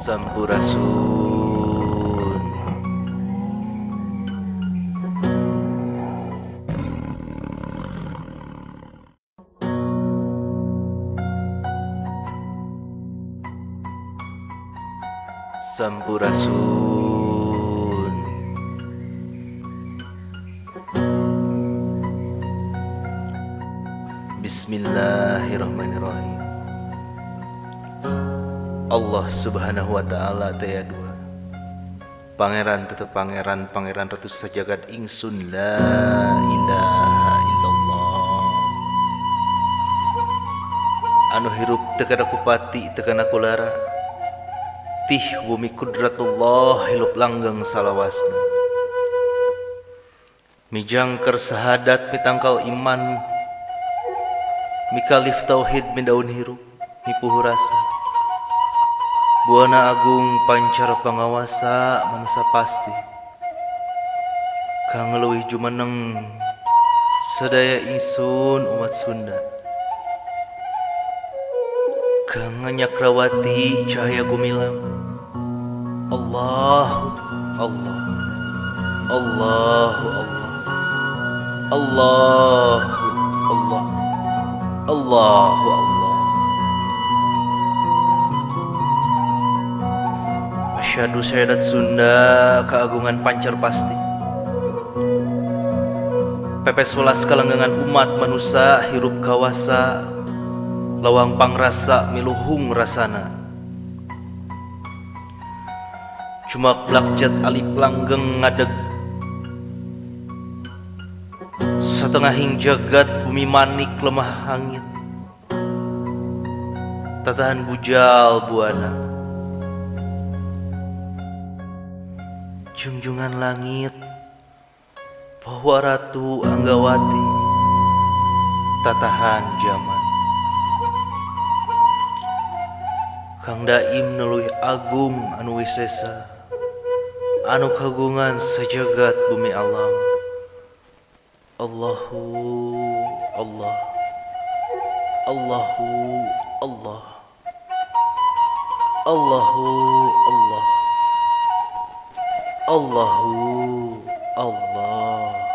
Sampurasun. Sampurasun. Bismillahirrahmanirrahim. Allah subhanahu wa ta'ala taya dua. Pangeran tetep pangeran, pangeran ratu sajagat ingsun la ilaha illallah. Anu hirup teu kana kupati teu kana kulara. Tih bumi kudratullah hilup langgeng salawasna. Mijangker sahadat mitangkal iman, mikalif tauhid midaun hirup mipuhu rasa. Buana agung pancar pangawasa manusa pasti. Kang leuwih jumeneng sadaya ingsun umat Sunda. Kang Nyakrawati cahaya gumilang. Allahu Allah, Allahu Allah, Allahu Allah, Allahu Allah. Asyhadu syahadat Sunda keagungan pancar pasti. Pepes welas kalenggangan umat manusa hirup kawasa lawang pangrasa miluhung rasana. Cuma blakjat alip langgeng ngadeg setengahing jagat bumi manik lemah hangit. Tatahan bujal buana junjungan langit bahwa Ratu Anggawati tatahan jaman. Kang Daim nuluih agung anu wisesa anu kagungan sejagat bumi alam. Allahu Allah, Allahu Allah, Allahu Allah, Allahu Allah.